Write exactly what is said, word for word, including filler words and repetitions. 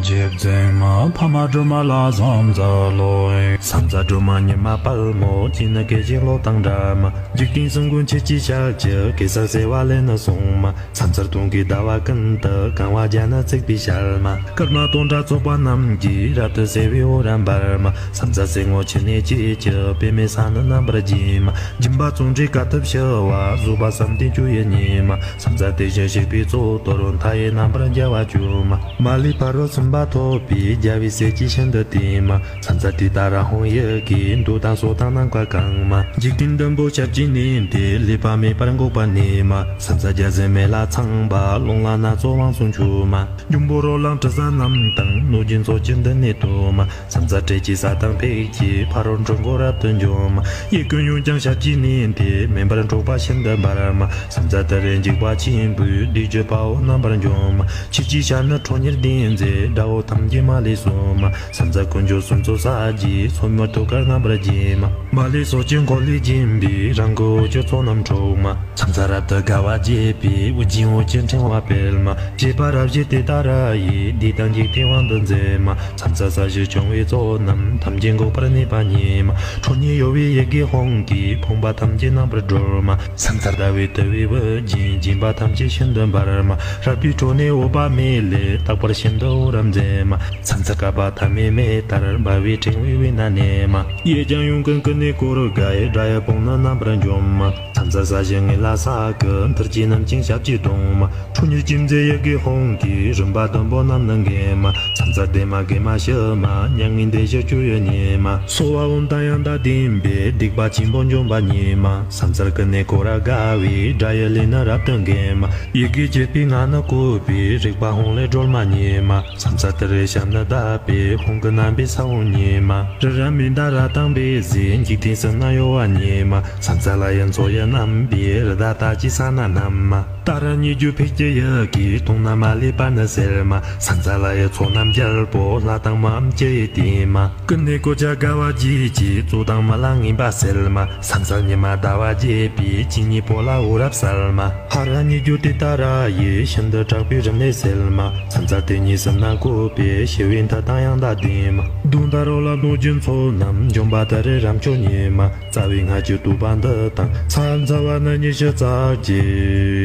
རྗེ་བཙུན་མ་འཕགས་མ་སྒྲོལ་མ་ལ་ཕྱག་འཚལ་ལོ། ཕྱག་འཚལ་སྒྲོལ་མ་མྱུར་མ་དཔའ་མོ། སྤྱན་ནི་སྐད་ཅིག་གློག་དང་འདྲ་མ། འཇིག་རྟེན་གསུམ་མགོན་ཆུ་སྐྱེས་ཞལ་གྱི། གེ་སར་བྱེ་བ་ལས་ནི་བྱུང་མ། ཕྱག་འཚལ་སྟོན་ཀའི་ཟླ་བ་ཀུན་ཏུ། གང་བ་བརྒྱ་ནི་བརྩེགས་པའི་ཞལ་མ། སྐར་མ་སྟོང་ཕྲག་ཚོགས་པ་རྣམས་ཀྱིས། རབ་ཏུ་ཕྱེ་བའི་འོད་རབ་འབར་མ། ཕྱག་འཚལ་སེར་སྔོ་ཆུ་ནས་སྐྱེས་ཀྱི། པདྨའི་ས་ནི་རྣམ་པར་བརྒྱན་མ། སྦྱིན་པ་བརྩོན་འགྲུས་དཀའ་ཐུབ་ཞི་བ། བཟོད་པ་བསམ་གཏན་སྤྱོད་ཡུལ་ཉིད་མ། ཕྱག་འཚལ་དེ་བཞིན་གཤེགས་པའི་གཙུག་ཏོར། མཐའ་ཡས་རྣམ་པར་རྒྱལ་བ་སྤྱོད་མ། མ་ལུས་ཕ་རོལ་ཕྱིན་པ་ཐོབ་པའི། རྒྱལ་བའི་སྲས་ཀྱིས་ཤིན་ཏུ་བསྟེན་མ། ཕྱག་འཚལ་ཏུཏྟཱ་ར་ཧཱུྃ་ཡི་གེས། འདོད་དང་ཕྱོགས་དང་ནམ་མཁའ་གང་མ། འཇིག་རྟེན་བདུན་པོ་ཞབས་ཀྱིས་མནན་ཏེ། ལུས་པ་མེད་པར་འགུགས་པར་ནུས་མ། ཕྱག་འཚལ་བརྒྱ་བྱིན་མེ་ལྷ་ཚངས་པ། རླུང་ལྷ་སྣ་ཚོགས་དབང་ཕྱུག་མཆོད་མ། འབྱུང་པོ་རོ་ལངས་དྲི་ཟ་རྣམས་དང་། གནོད་སྦྱིན་ཚོགས་ཀྱིས་མདུན་ནས་བསྟོད་མ། ཕྱག་འཚལ་ཏྲཊ་ཅེས་བྱ་དང་ཕཊ་ཀྱིས། ཕ་རོལ་འཁྲུལ་འཁོར་རབ་ཏུ་འཇོམས་མ། གཡས་བསྐུམ་གཡོན་བརྐྱང་ཞབས་ཀྱིས་མནན་ཏེ། མེ་འབར་འཁྲུགས་པ་ཤིན་ཏུ་འབར་མ། ཕྱག་འཚལ་ཏུ་རེ་འཇིགས་པ་ཆེན་པོས། བདུད་ཀྱི་དཔའ་བོ་རྣམ་པར་འཇོམས་མ། ཆུ་སྐྱེས་ཞལ་ནི་ཁྲོ་གཉེར་ལྡན་མཛད། དགྲ་བོ་ཐམས་ཅད་མ་ལུས་གསོད་མ། ཕྱག་འཚལ་དཀོན་མཆོག་གསུམ་མཚོན་ཕྱག་རྒྱའི། སོར་མོས་ཐུགས་ཀར་རྣམ་པར་བརྒྱན་མ། མ་ལུས་ཕྱོགས་ཀྱི་འཁོར་ལོས་བརྒྱན་པའི། རང་གི་འོག་གི་ཚོགས་རྣམས་འཁྲུགས་མ། ཕྱག་འཚལ་རབ་ཏུ་དགའ་བ་བརྗིད་པའི། དབུ་རྒྱན་འོད་ཀྱི་ཕྲེང་བ་སྤེལ་མ། བཞད་པ་རབ་བཞད་ཏུཏྟཱ་ར་ཡིས། བདུད་དང་འཇིག་རྟེན་དབང་དུ་མཛད་མ། ཕྱག་འཚལ་ས་གཞི་སྐྱོང་བའི་ཚོགས་རྣམས། ཐམས་ཅད་འགུགས་པར་ནུས་པ་ཉིད་མ། ཁྲོ་གཉེར་གཡོ་བའི་ཡི་གེ་ཧཱུྃ་གིས། ཕོངས་པ་ཐམས་ཅད་རྣམ་པར་སྒྲོལ་མ། ཕྱག་འཚལ་ཟླ་བའི་དུམ་བུས་དབུ་རྒྱན། བརྒྱན་པ་ཐམས་ཅད་ཤིན་ཏུ་འབར་མ། རལ་པའི་ཁྲོད་ནས་འོད་དཔག་མེད་ལས། རྟག་པར་ཤིན་ཏུ་འོད་རབ་མཛད་མ། ཕྱག་འཚལ་བསྐལ་པ་ཐ་མའི་མེ་ལྟར། འབར་བའི་ཕྲེང་བའི་དབུས་ན་གནས་མ། གཡས་བརྐྱང་གཡོན་བསྐུམ་ཀུན་ནས་བསྐོར་དགའི། དགྲ་ཡི་དཔུང་ནི་རྣམ་པར་འཇོམས་མ། ཕྱག་འཚལ་ས་གཞི་ངོས་ལ་ས་ཀྱི། མཐིལ་གྱིས་བསྣུན་ཅིང་ཞབས་ཀྱིས་བརྡུང་མ། ཁྲོ་གཉེར་ཅན་མཛད་ཡི་གེ་ཧཱུྃ་གིས། རིམ་པ་བདུན་པོ་རྣམས་ནི་འགེམས་མ། ཕྱག་འཚལ་བདེ་མ་དགེ་མ་ཞི་མ། མྱ་ངན་འདས་ཞི་སྤྱོད་ཡུལ་ཉིད་མ། སྭཱ་ཧཱ་ཨོཾ་དང་ཡང་དག་ལྡན་པས། སྡིག་པ་ཆེན་པོ་འཇོམས་པ་ཉིད་མ། ཕྱག་འཚལ་ཀུན་ནས་བསྐོར་རབ་དགའ་བའི། དགྲ་ཡི་ལུས་ནི་རབ་ཏུ་འགེམས་མ། ཡི་གེ་བཅུ་པའི་ངག་ནི་བཀོད་པའི། རིག་པ་ཧཱུྃ་ལས་སྒྲོལ་མ་ཉིད་མ། ཕྱག་འཚལ་ཏུ་རེ་ཞབས་ནི་བརྡབས་པས། ཧཱུྃ་གི་རྣམ་པའི་ས་བོན་ཉིད་མ། རི་རབ་མནྡ་ར་དང་འབིགས་བྱེད། འཇིག་རྟེན་གསུམ་ན་གཡོ་བ་ཉིད་མ། ཕྱག་འཚལ་ལྷ་ཡི་མཚོ་ཡི་རྣམ་པའི། རི་དྭགས་རྟགས་ཅན་ཕྱག་ན་བསྣམས་མ། ཏཱ་ར་གཉིས་བརྗོད་ཕཊ་ཀྱི་ཡི་གེས། དུག་རྣམས་མ་ལུས་པ་ནི་སེལ་མ། ཕྱག་འཚལ་ལྷ་ཡི་ཚོགས་རྣམས་རྒྱལ་པོ། ལྷ་དང་མིའམ་ཅི་ཡིས་བསྟེན་མ། ཀུན་ནས་བསྐོར་བྱ་དགའ་བ་བརྗིད་ཀྱིས། རྩོད་དང་རྨི་ལམ་ངན་པ་སེལ་མ། ཕྱག་འཚལ་ཉི་མ་ཟླ་བ་རྒྱས་པའི། སྤྱན་གཉིས་པོ་ལ་འོད་རབ་གསལ་མ། ཧ་ར་གཉིས་བརྗོད་ཏུཏྟཱ་ར་ཡིས། ཤིན་ཏུ་དྲག་པོའི་རིམས་ནད་སེལ་མ། ཕྱག་འཚལ་དེ་ཉིད་གསུམ་རྣམས་བཀོད་པས། ཞི་བའི་མཐུ་དང་ཡང་དག་ལྡན་མ། གདོན་དང་རོ་ལངས་གནོད་སྦྱིན་ཚོགས་རྣམས། འཇོམས་པ་ཏུ་རེ་རབ་མཆོག་ཉིད་མ། རྩ་བའི་སྔགས་ཀྱི་བསྟོད་པ་འདི་དང་། ཕྱག་འཚལ་བ་ནི་ཉི་ཤུ་རྩ་གཅིག